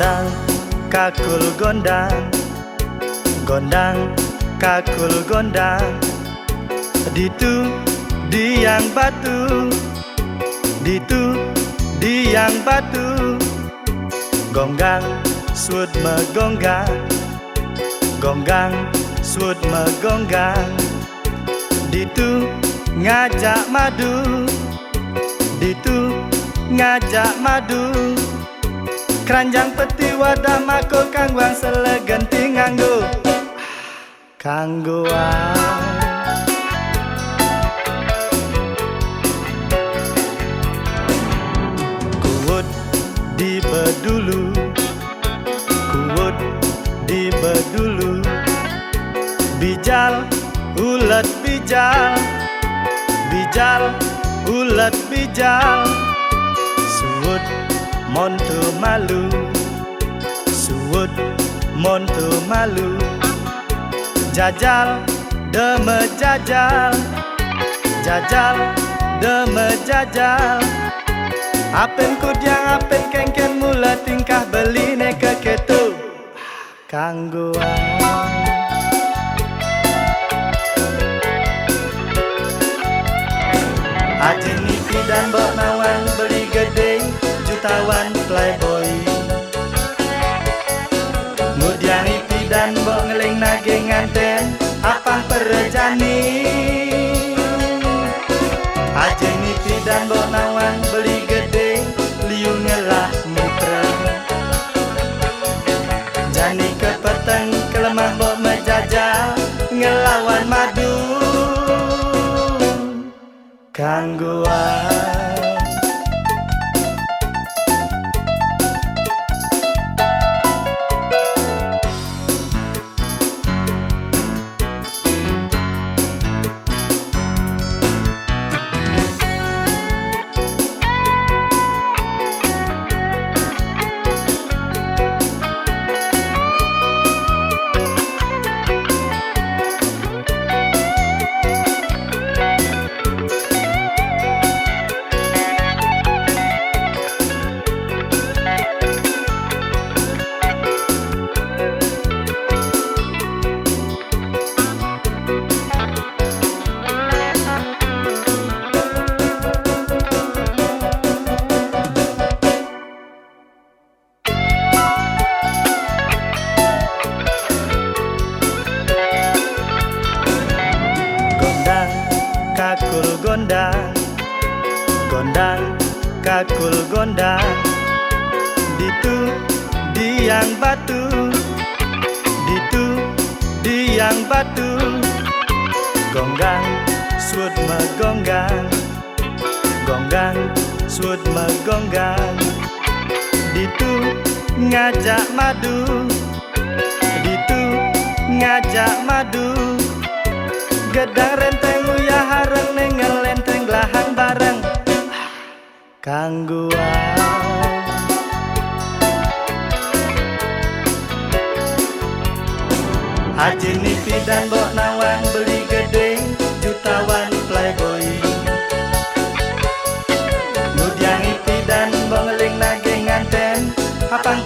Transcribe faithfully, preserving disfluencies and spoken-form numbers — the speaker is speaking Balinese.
Gondang, kakul gondang, gondang, kakul gondang. Ditu, diang batu, ditu, diang batu. Gonggang, sud megonggang, gonggang, sud megonggang. Ditu, ngajak madu, ditu, ngajak madu. Keranjang peti wadah mako kangguang selegenting nganggo. Kangguang. Kuut di bedulu, kuut di bedulu. Bijal, ulet bijal, bijal, ulet bijal. Suut montu malu, suut montu malu. Jajal, deme jajal, jajal, deme jajal. Apen kudiang, apen kengken mula tingkah beline keketu. Kangguang. Aji nipi dan mbok nawang beli gede, jutawan playboy. Ngudiang ipi dan mbok ngeling nagih nganten, apang perejani. Aji nipi dan mbok nawang beli gede, liu ngelah mutra. Jani kepeteng kelemah mbok mejaja ngelawan madu. Kangguang. Gondang, kakul gondang, gondang, kakul gondang. Ditu, diang batu, ditu, diang batu. Gonggang, suut megonggang, gonggang, suut megonggang. Ditu, ngajak madu, ditu, ngajak madu. Gedang renteng uyah hareng, nengel lenteng gelahang bareng. Kangguang. Aji nipi dan mbok nawang beli gede, jutawan playboy. Ngudiang ipi dan mbok ngeling nagih nganten, apang